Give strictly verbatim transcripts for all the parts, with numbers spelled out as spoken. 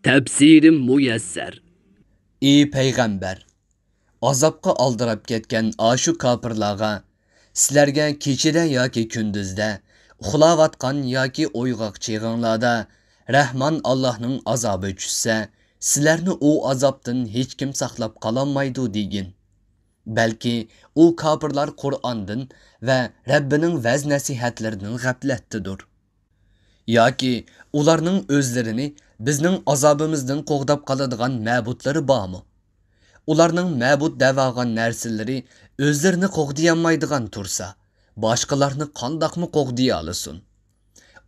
تەپسىرى مۇيەسسەر. ئى پەيغەمبەر! ئازابقا ئالدىراپ كەتكەن ئاشۇ كاپىرلارغا، سىلەرگە كېچىدە ياكى كۈندۈزدە، ئۇخلاۋاتقان ياكى ئويغاق چېغىڭلاردا رەھمان ئاللاھنىڭ ئازابى چۈشسە، سىلەرنى ئۇ ئازابتىن ھېچكىم ساقلاپ قالالمايدۇ دېگىن. بەلكى ئۇ كاپىرلار قۇرئاندىن ۋە رەببىنىڭ ۋەز-نەسىھەتلىرىدىن غەپلەتتىدۇر. ياكى ئۇلارنىڭ ئۆزلىرىنى بىزنىڭ ئازابىمىزدىن قوغداپ قالىدىغان مەبۇدلىرى بارمۇ؟ ئۇلارنىڭ مەبۇد دەۋالغان نەرسىلىرى ئۆزلىرىنى قوغدىيالمايدىغان تۇرسا، باشقىلارنى قانداقمۇ قوغدىيالىسۇن؟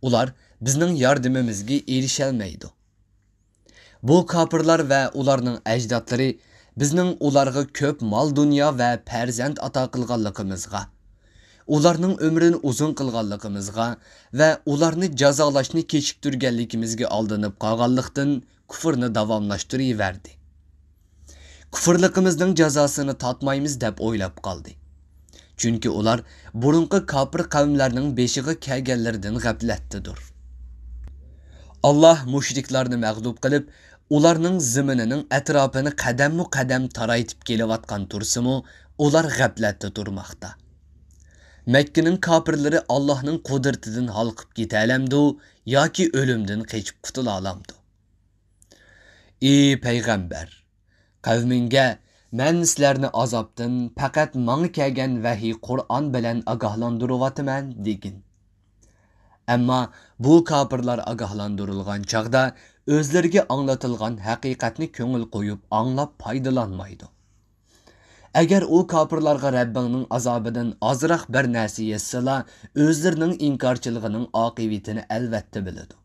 ئۇلار بىزنىڭ ياردىمىمىزگە ئېرىشەلمەيدۇ. بۇ كاپىرلار ۋە ئۇلارنىڭ ئەجدادلىرى بىزنىڭ ئۇلارغا كۆپ مال-دۇنيا ۋە پەرزەنت ئاتا قىلغانلىقىمىزغا، ئۇلارنىڭ ئۆمرىنى ئۇزۇن قىلغانلىقىمىزغا ۋە ئۇلارنى جازالاشنى كېچىكتۈرگەنلىكىمىزگە ئالدىنىپ قالغانلىقتىن، كۇفرنى داۋاملاشتۇرۇۋەردى. كۇفرلۇقىمىزنىڭ جازاسىنى تارتمايمىز دەپ ئويلاپ قالدى. چۈنكى ئۇلار بۇرۇنقى كاپىر قەۋملەرنىڭ بېشىغا كەلگەنلىرىدىن غەپلەتتىدۇر. ئاللاھ مۇشرىكلارنى مەغلۇپ قىلىپ، ئۇلارنىڭ زېمىنىنىڭ ئەتراپىنى قەدەممۇ قەدەم تارايتىپ كېلىۋاتقان تۇرسىمۇ، ئۇلار غەپلەتتە تۇرماقتا. مەككىنىڭ كاپىرلىرى ئاللاھنىڭ قۇدرىتىدىن ھالقىپ كېتەلەمدۇ ياكى ئۆلۈمدىن قېچىپ قۇتۇلالامدۇ؟ ئى پەيغەمبەر! قەۋمىڭگە، مەن سىلەرنى ئازابتىن پەقەت ماڭا كەلگەن ۋەھىي قۇرئان بىلەن ئاگاھلاندۇرۇۋاتىمەن دېگىن. ئەمما بۇ كاپىرلار ئاگاھلاندۇرۇلغان چاغدا ئۆزلىرىگە ئاڭلىتىلغان ھەقىقەتنى كۆڭۈل قويۇپ ئاڭلاپ پايدىلانمايدۇ. ئەگەر ئۇ كاپىرلارغا رەببىڭنىڭ ئازابىدىن ئازراق بىر نەرسە يەتسىلا، ئۆزلىرىنىڭ ئىنكارچىلىقىنىڭ ئاقىۋىتىنى ئەلۋەتتە بىلىدۇ.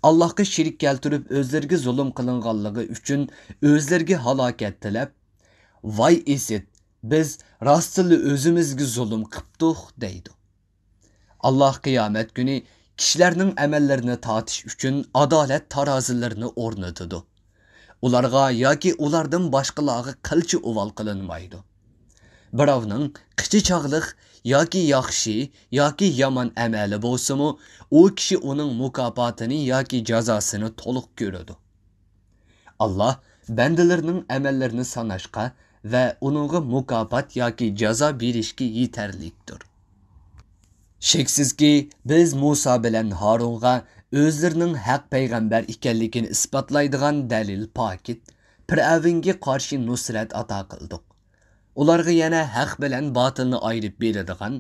ئاللاھقا شېرىك كەلتۈرۈپ ئۆزلىرىگە زۇلۇم قىلىنغانلىقى ئۈچۈن ئۆزلىرىگە ھالاكەت تىلەپ، ۋاي ئىسىت، بىز راستتىنلا ئۆزىمىزگە زۇلۇم قىپتۇق دەيدۇ. ئاللاھ قىيامەت كۈنى كىشىلەرنىڭ ئەمەللىرىنى تارتىش ئۈچۈن ئادالەت تارازىلىرىنى ئورنىتىدۇ. ئۇلارغا ياكى ئۇلاردىن باشقىلارغا قىلچە ئۇۋال قىلىنمايدۇ. بىراۋنىڭ قىچا چاغلىق ياكى ياخشى ياكى يامان ئەمەلى بولسىمۇ، ئۇ كىشى ئۇنىڭ مۇكاپاتىنى ياكى جازاسىنى تولۇق كۆرىدۇ. ئاللاھ بەندىلىرىنىڭ ئەمەللىرىنى ساناشقا ۋە ئۇنىڭغا مۇكاپات ياكى جازا بېرىشكە يېتەرلىكتۇر. شەكسىزكى، بىز مۇسا بىلەن ھارۇنغا ئۆزلىرىنىڭ ھەق پەيغەمبەر ئىكەنلىكىنى ئىسپاتلايدىغان دەلىل پاكىت، پىرئەۋنگە قارشى نۇسرەت ئاتا قىلدۇق. ئۇلارغا يەنە ھەق بىلەن باتىلنى ئايرىپ بېرىدىغان،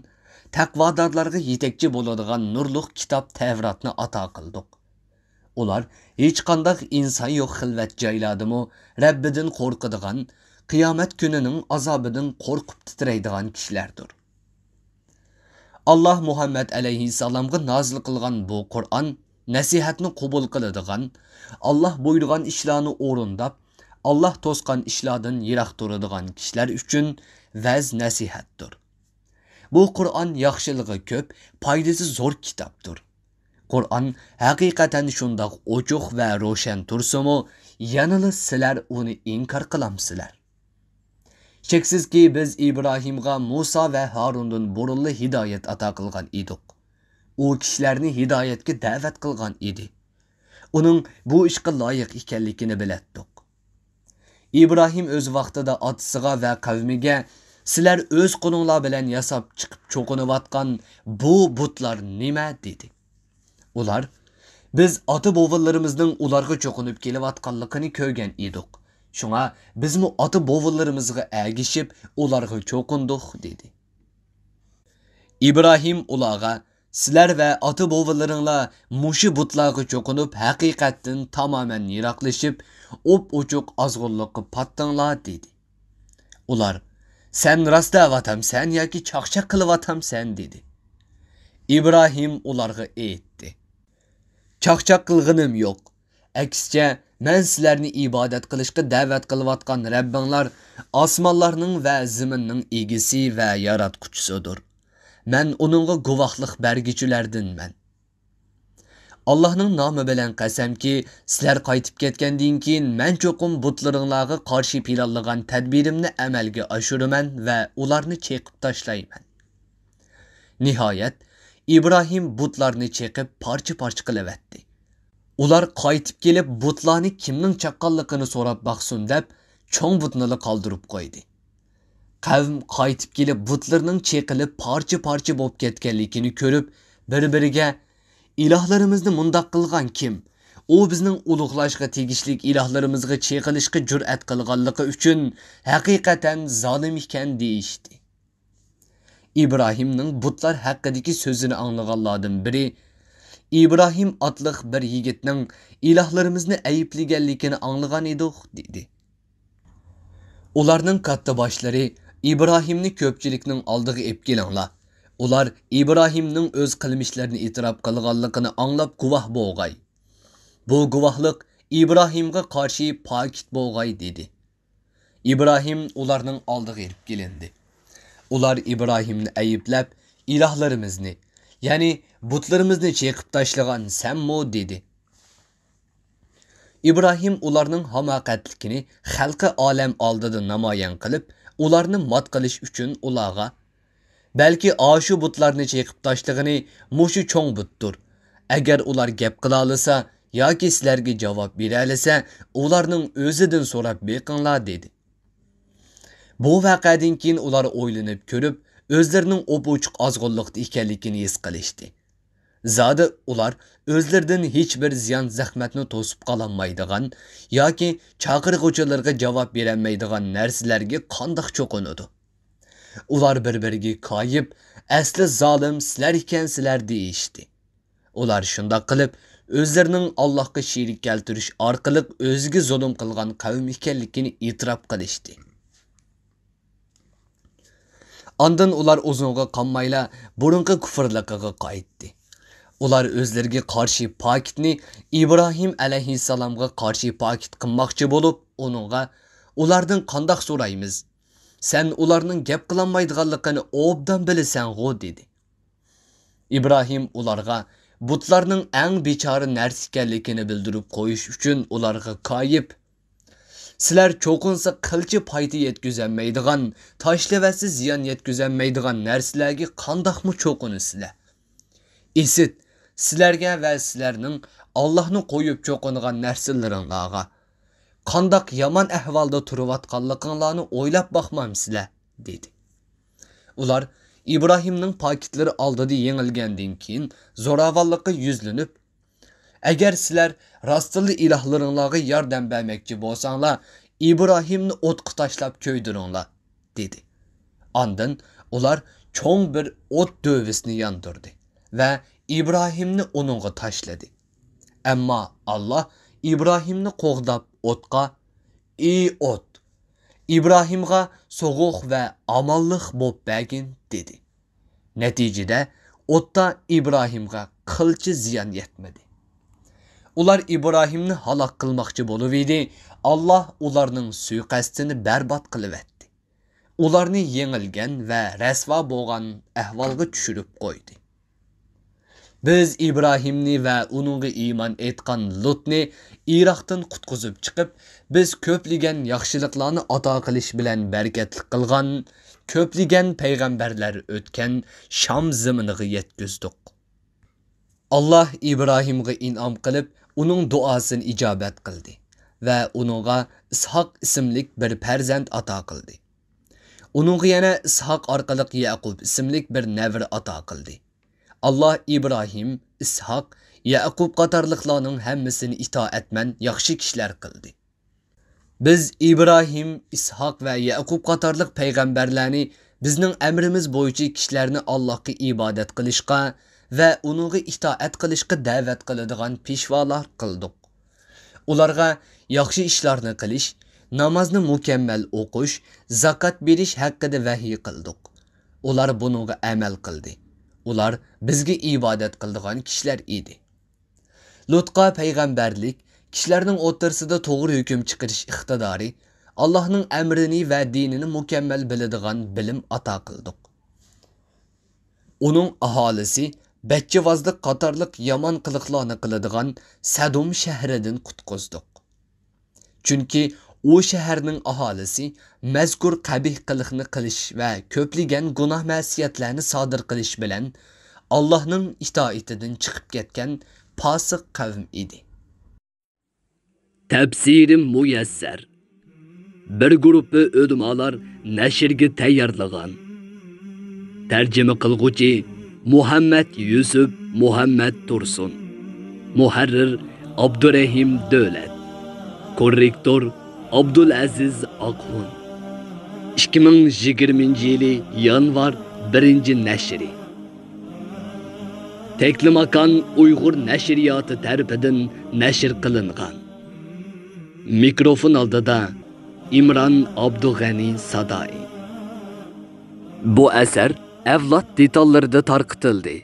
تەقۋادارلارغا يېتەكچى بولىدىغان نۇرلۇق كىتاب تەۋراتنى ئاتا قىلدۇق. ئۇلار ھېچقانداق ئىنسان يوق خىلۋەت جايلاردىمۇ رەببىدىن قورقىدىغان، قىيامەت كۈنىنىڭ ئازابىدىن قورقۇپ تىترەيدىغان كىشىلەردۇر. ئاللاھ مۇھەممەد ئەلەيھىسسالامغا نازىل قىلغان بۇ قۇرئان نەسىھەتنى قوبۇل قىلىدىغان، ئاللاھ بۇيرۇغان ئىشلارنى ئورۇنداپ، ئاللاھ توسقان ئىشلاردىن يىراق تۇرىدىغان كىشىلەر ئۈچۈن ۋەز-نەسىھەتتۇر. بۇ قۇرئان ياخشىلىقى كۆپ، پايدىسى زور كىتابتۇر. قۇرئان ھەقىقەتەن شۇنداق ئوچۇق ۋە روشەن تۇرسىمۇ، يەنىلا سىلەر ئۇنى ئىنكار قىلامسىلەر؟ شەكسىزكى، بىز ئىبراھىمغا مۇسا ۋە ھاروندىن بۇرۇنلا ھىدايەت ئاتا قىلغان ئىدۇق. ئۇ كىشىلەرنى ھىدايەتكە دەۋەت قىلغان ئىدى. ئۇنىڭ بۇ ئىشقا لايىق ئىكەنلىكىنى بىلەتتۇق. ئىبراھىم ئۆز ۋاقتىدا ئاتىسىغا ۋە قەۋمىگە، سىلەر ئۆز قولۇڭلار بىلەن ياساپ چىقىپ چوقۇنۇۋاتقان بۇ بۇتلار نېمە؟ دېدى. ئۇلار، بىز ئاتا-بوۋىلىرىمىزنىڭ ئۇلارغا چوقۇنۇپ كېلىۋاتقانلىقىنى كۆرگەن ئىدۇق. شۇڭا بىزمۇ ئاتا-بوۋىلىرىمىزغا ئەگىشىپ ئۇلارغا چوقۇندۇق، دېدى. ئىبراھىم ئۇلارغا، سىلەر ۋە ئاتا-بوۋىلىرىڭلار مۇشۇ بۇتلارغا چوقۇنۇپ ھەقىقەتتىن تامامەن يىراقلىشىپ، ئوپئوچۇق ئازغۇنلۇققا پاتتىڭلار، دېدى. ئۇلار، سەن راست دەۋاتامسەن ياكى چاقچاق قىلىۋاتامسەن؟ دېدى. ئىبراھىم ئۇلارغا ئېيتتى، چاقچاق قىلغىنىم يوق. ئەكسىچە، مەن سىلەرنى ئىبادەت قىلىشقا دەۋەت قىلىۋاتقان رەببىڭلار ئاسمانلارنىڭ ۋە زېمىننىڭ ئىگىسى ۋە ياراتقۇچىسىدۇر. مەن ئۇنىڭغا گۇۋاھلىق بەرگۈچىلەردىنمەن. ئاللاھنىڭ نامى بىلەن قەسەمكى، سىلەر قايتىپ كەتكەندىن كېيىن مەن چوقۇم بۇتلىرىڭلارغا قارشى پىلانلىغان تەدبىرىمنى ئەمەلگە ئاشۇرىمەن ۋە ئۇلارنى چېقىپ تاشلايمەن. نىھايەت، ئىبراھىم بۇتلارنى چېقىپ پارچە-پارچە قىلىۋەتتى. ئۇلار قايتىپ كېلىپ بۇتلارنى كىمنىڭ چاققانلىقىنى سوراپ باقسۇن دەپ، چوڭ بۇتنىلا قالدۇرۇپ قويدى. قەۋم قايتىپ كېلىپ بۇتلىرىنىڭ چېقىلىپ پارچە-پارچە بولۇپ كەتكەنلىكىنى كۆرۈپ، بىر-بىرىگە، «ئىلاھلىرىمىزنى مۇنداق قىلغان كىم؟ ئۇ بىزنىڭ ئۇلۇغلاشقا تېگىشلىك ئىلاھلىرىمىزغا چېقىلىشقا جۈرئەت قىلغانلىقى ئۈچۈن ھەقىقەتەن زالىم ئىكەن» دېيىشتى. ئىبراھىمنىڭ بۇتلار ھەققىدىكى سۆزىنى ئاڭلىغانلاردىن بىرى، «ئىبراھىم ئاتلىق بىر يىگىتنىڭ ئىلاھلىرىمىزنى ئەيىبلىگەنلىكىنى ئاڭلىغان ئىدۇق» دېدى. ئۇلارنىڭ كاتتىباشلىرى، «ئىبراھىمنى كۆپچىلىكنىڭ ئالدىغا ئېلىپ كېلىڭلار. ئۇلار ئىبراھىمنىڭ ئۆز قىلمىشلىرىنى ئېتىراپ قىلغانلىقىنى ئاڭلاپ گۇۋاھ بولغاي. بۇ گۇۋاھلىق ئىبراھىمغا قارشى پاكىت بولغاي» دېدى. ئىبراھىم ئۇلارنىڭ ئالدىغا ئېلىپ كېلىندى. ئۇلار ئىبراھىمنى ئەيىبلەپ، «ئىلاھلىرىمىزنى، يەنى بۇتلىرىمىزنى چېقىپ تاشلىغان سەنمۇ؟» دېدى. ئىبراھىم ئۇلارنىڭ ھاماقەتلىكىنى خەلقى ئالەم ئالدىدا نامايان قىلىپ، ئۇلارنى مات قىلىش ئۈچۈن ئۇلارغا، «بەلكى ئاشۇ بۇتلارنى چېقىپ تاشلىغىنى مۇشۇ چوڭ بۇتتۇر. ئەگەر ئۇلار گەپ قىلالىسا ياكى سىلەرگە جاۋاب بېرەلىسە، ئۇلارنىڭ ئۆزىدىن سوراپ بېقىڭلار» دېدى. بۇ ۋەقەدىن كېيىن ئۇلار ئويلىنىپ كۆرۈپ، ئۆزلىرىنىڭ ئوپئوچۇق ئازغۇنلۇقتا ئىكەنلىكىنى ھېس قىلىشتى. زادى ئۇلار ئۆزلىرىدىن ھېچبىر زىيان-زەخمەتنى توسۇپ قالالمايدىغان ياكى چاقىرغۇچىلىرىغا جاۋاب بېرەلمەيدىغان نەرسىلەرگە قانداق چوقۇنىدۇ؟ ئۇلار بىر-بىرىگە كايىپ، «ئەسلى زالىم سىلەر ئىكەنسىلەر» دېيىشتى. ئۇلار شۇنداق قىلىپ، ئۆزلىرىنىڭ ئاللاھقا شېرىك كەلتۈرۈش ئارقىلىق ئۆزىگە زۇلۇم قىلغان قەۋم ئىكەنلىكىنى ئېتىراپ قىلىشتى. ئاندىن ئۇلار ئۇزۇنغا قالمايلا بۇرۇنقى كۇفرلىقىغا قايتتى. ئۇلار ئۆزلىرىگە قارشى پاكىتنى ئىبراھىم ئەلەيھىسسالامغا قارشى پاكىت قىلماقچى بولۇپ، ئۇنىڭغا، «ئۇلاردىن قانداق سورايمىز؟ سەن ئۇلارنىڭ گەپ قىلالمايدىغانلىقىنى ئوبدان بىلىسەنغۇ؟» دېدى. ئىبراھىم ئۇلارغا بۇتلارنىڭ ئەڭ بىچارە نەرسە ئىكەنلىكىنى بىلدۈرۈپ قويۇش ئۈچۈن ئۇلارغا كايىپ، «سىلەر چوقۇنسا قىلچە پايدا يەتكۈزەلمەيدىغان، تاشلىۋەتسە زىيان يەتكۈزەلمەيدىغان نەرسىلەرگە قانداقمۇ چوقۇنىسىلەر؟ ئىسىت، سىلەرگە ۋە سىلەرنىڭ ئاللاھنى قويۇپ چوقۇنغان نەرسىلىرىڭلارغا قانداق يامان ئەھۋالدا تۇرۇۋاتقانلىقىڭلارنى ئويلاپ باقمامسىلەر؟» دېدى. ئۇلار ئىبراھىمنىڭ پاكىتلىرى ئالدىدا يېڭىلگەندىن كېيىن زوراۋانلىققا يۈزلىنىپ، «ئەگەر سىلەر راستتىنلا ئىلاھلىرىڭلارغا ياردەم بەرمەكچى بولساڭلار، ئىبراھىمنى ئوتقا تاشلاپ كۆيدۈرۈڭلار» دېدى. ئاندىن ئۇلار چوڭ بىر ئوت دۆۋىسىنى ياندۇردى ۋە ئىبراھىمنى ئۇنىڭغا تاشلىدى. ئەمما ئاللاھ ئىبراھىمنى قوغداپ ئوتقا، «ئى ئوت، ئىبراھىمغا سوغۇق ۋە ئامانلىق بوپ بەرگىن» دېدى. نەتىجىدە ئوتتا ئىبراھىمغا قىلچە زىيان يەتمىدى. ئۇلار ئىبراھىمنى ھالاك قىلماقچى بولۇۋىدى، ئاللاھ ئۇلارنىڭ سۇيىقەستىنى بەربات قىلىۋەتتى. ئۇلارنى يېڭىلگەن ۋە رەسۋا بولغان ئەھۋالغا چۈشۈرۈپ قويدى. بىز ئىبراھىمنى ۋە ئۇنىڭغا ئىمان ئېيتقان لۇتنى ئىراقتىن قۇتقۇزۇپ چىقىپ، بىز كۆپلىگەن ياخشىلىقلارنى ئاتا قىلىش بىلەن بەرىكەتلىك قىلغان، كۆپلىگەن پەيغەمبەرلەر ئۆتكەن شام زېمىنىغا يەتكۈزدۇق. ئاللاھ ئىبراھىمغا ئىنئام قىلىپ، ئۇنىڭ دۇئاسىنى ئىجابەت قىلدى ۋە ئۇنىڭغا ئىسھاق ئىسىملىك بىر پەرزەنت ئاتا قىلدى. ئۇنىڭغا يەنە ئىسھاق ئارقىلىق يەقۇب ئىسىملىك بىر نەۋرە ئاتا قىلدى. ئاللاھ ئىبراھىم، ئىسھاق، يەقۇب قاتارلىقلارنىڭ ھەممىسىنى ئىتائەتمەن، ياخشى كىشىلەر قىلدى. بىز ئىبراھىم، ئىسھاق ۋە يەقۇب قاتارلىق پەيغەمبەرلەرنى بىزنىڭ ئەمرىمىز بويىچە كىشىلەرنى ئاللاھقا ئىبادەت قىلىشقا ۋە ئۇنىڭغا ئىتائەت قىلىشقا دەۋەت قىلىدىغان پېشۋالار قىلدۇق. ئۇلارغا ياخشى ئىشلارنى قىلىش، نامازنى مۇكەممەل ئوقۇش، زاكات بېرىش ھەققىدە ۋەھىي قىلدۇق. ئۇلار بۇنىڭغا ئەمەل قىلدى. ئۇلار بىزگە ئىبادەت قىلىدىغان كىشىلەر ئىدى. لۇتقا پەيغەمبەرلىك، كىشىلەرنىڭ ئوتتۇرىسىدا توغرا ھۆكۈم چىقىرىش ئىقتىدارى، ئاللاھنىڭ ئەمرىنى ۋە دىنىنى مۇكەممەل بىلىدىغان بىلىم ئاتا قىلدۇق. ئۇنىڭ ئاھالىسى بەچچىۋازلىق قاتارلىق يامان قىلىقلارنى قىلىدىغان سەدۇم شەھىرىدىن قۇتقۇزدۇق. چۈنكى ئۇ شەھەرنىڭ ئاھالىسى مەزكۇر قەبىھ قىلىقنى قىلىش ۋە كۆپلىگەن گۇناھ-مەسىيەتلەرنى سادىر قىلىش بىلەن ئاللاھنىڭ ئىتائىتىدىن چىقىپ كەتكەن پاسىق قەۋم ئىدى. تەپسىرى مۇيەسسەر. بىر گۇرۇپپا ئۆلىمالار نەشرگە تەييارلىغان. تەرجىمە قىلغۇچى مۇھەممەد يۈسۈپ مۇھەممەد تۇرسۇن. مۇھەررىر ئابدۇرېھىم دۆلەت. كوررېكتور ئابدۇلئەزىز ئاقخۇن. ئىككى مىڭ يىگىرمىنچى يىلى يانۋار بىرىنچى نەشرى. تەكلىماكان ئۇيغۇر نەشرىياتى تەرىپىدىن نەشر قىلىنغان. مىكروفون ئالدىدا ئىمران ئابدۇغەنى سادائى. بۇ ئەسەر ئەۋلاد دېتاللىرىدا تارقىتىلدى.